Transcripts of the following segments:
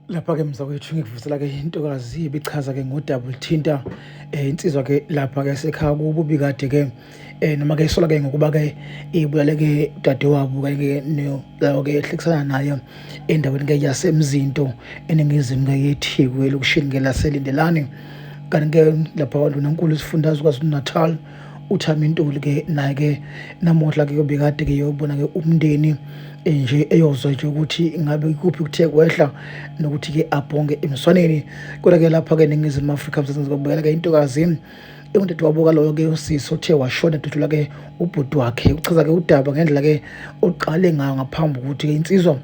Lapha-ke mzakwethu ngikuvusela-ke intokazi ibichaza-ke ngodaba oluthinta insizwa-ke lapha-ke yasekhaya kubo bikade-ke noma-ke isola-ke ngokuba-ke ibulale-ke udadewabo kanye-ke nolawo-ke ehlekisana naye endaweni-ke yaseMzinto eningizimu-ke yeTheku elokishini-ke laseLindelani. Kanti-ke lapha kwaNdunankulu isifundazwe KwaZulu-Natal uThami Ntuli-ke naye-ke namuhla-ke ubekade-ke yobona-ke umndeni nje eyozwa nje ukuthi ngabe ikuphi kuthe kwehla nokuthi-ke abhonge emswaneni. Kodwa-ke lapha-ke eNingizimu Afrika mzansi kubukela-ke intokazi engudade wabo kaloyo-ke usisi othe washona dudula-ke ubhuti wakhe. Uchaza-ke udaba ngendlela-ke oqale ngayo ngaphambi kokuthi-ke insizwa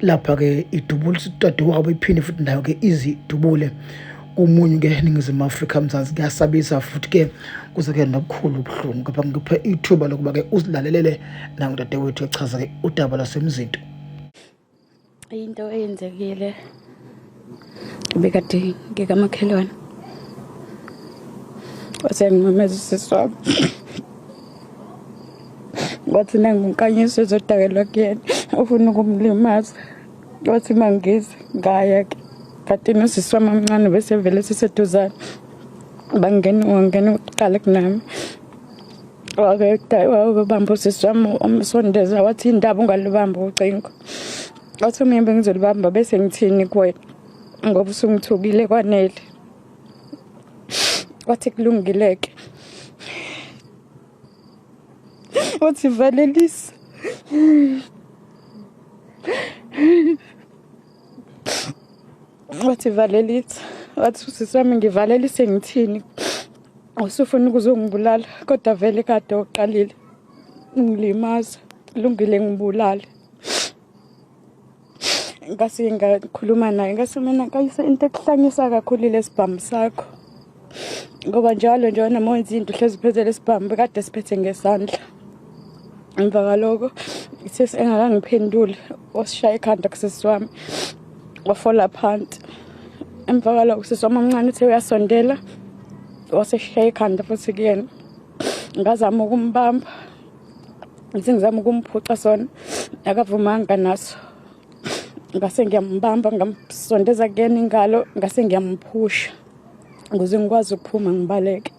lapha-ke idubule udadewabo iphinde futhi nayo-ke izidubule komunye ke eNingizimu Afrika Mzansi. Kuyasabisa futhi ke kuze ke nobukhulu ubuhlungu, kepha ngiphe ithuba lokuba ke uzilalelele nangudadewethu echaza ke udaba lwaseMzinto. Into eyenzekile bekade ngikamakhelwane wase ngimemeza usisi wami wathi nangunkanyiso ezodakelwa kuyena ufuna ukumlimaza. Wathi mangize ngaya ke kanti nosisi wami omncane bese vele siseduzane, bangena wangena kuqala kunami. Wake wabamba usisi wami wamsondeza wathi indaba ungalubamba ucingo. Wathi mina bengizolibamba bese ngithini kuwena ngoba usungithukile kwanele. Wathi kulungile-ke. Wathi valelisa. Wathi valelisa. Wathi usisi wami ngivalelise ngithini? Usufuna ukuzongibulala kodwa vele kade uqalile ngilimaza. Lungile ngibulale. Ngase ngakhuluma naye ngase mina kayise into ekuhlanyisa kakhulu lesibhamu sakho ngoba njalo nje wena uma wenza into uhlezi uphethe lesibhamu kade siphethe ngesandla. Emva kwaloko sesi engakangiphenduli wasishaya ikhanda kusisi wami wafola phansi. Emva kwaloko usisi wami omncane uthe uyasondela waseshaya ikhanda futhi kuyena. Ngazama ukumbamba ngithi ngizama ukumphuca sona akavumanga naso. Ngase ngiyambamba ngamsondeza kuyena ingalo ngase ngiyamphusha ukuze ngikwazi ukuphuma ngibaleke.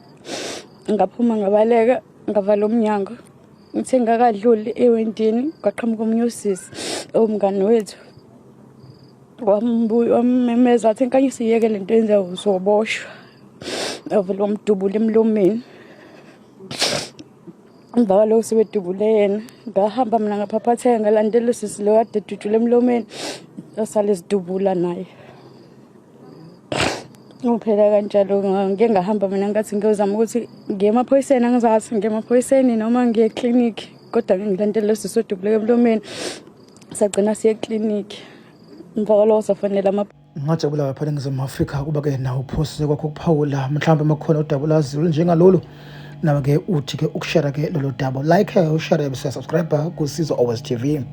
Ngaphuma ngabaleka ngavala umnyango. Ngithe ngakadluli ewindini kwaqhamuka omunye usisi owumngani wethu wammemeza wathi Nkanyiso iyeke lento yenzayo uzoboshwa. Wavele wamdubula emlomeni. Emva kwaloko sebedubule yena ngahamba mina ngaphaphatheka ngalandela usisi lo kade edutshulwe emlomeni wasale ezidubula naye. Uphela kanjalo ngike ngahamba mina ngathi ngiyozama ukuthi ngiye emaphoyiseni angizazi ngiye emaphoyiseni noma ngiye eklinikhi kodwa ngilandela lesi sodubuleka emlomeni sagcina siye eklinikhi emva kwaloko safonela ama. Ngajabula lapha eNingizimu Afrika kuba ke nawo uphosise kwakho ukuphawula mhlawumbe uma kukhona udaba olaziyo olunjengalolu nawe ke uthi ke ukushare ke lolo daba like ushare bese subscribe kuSizwe Always TV.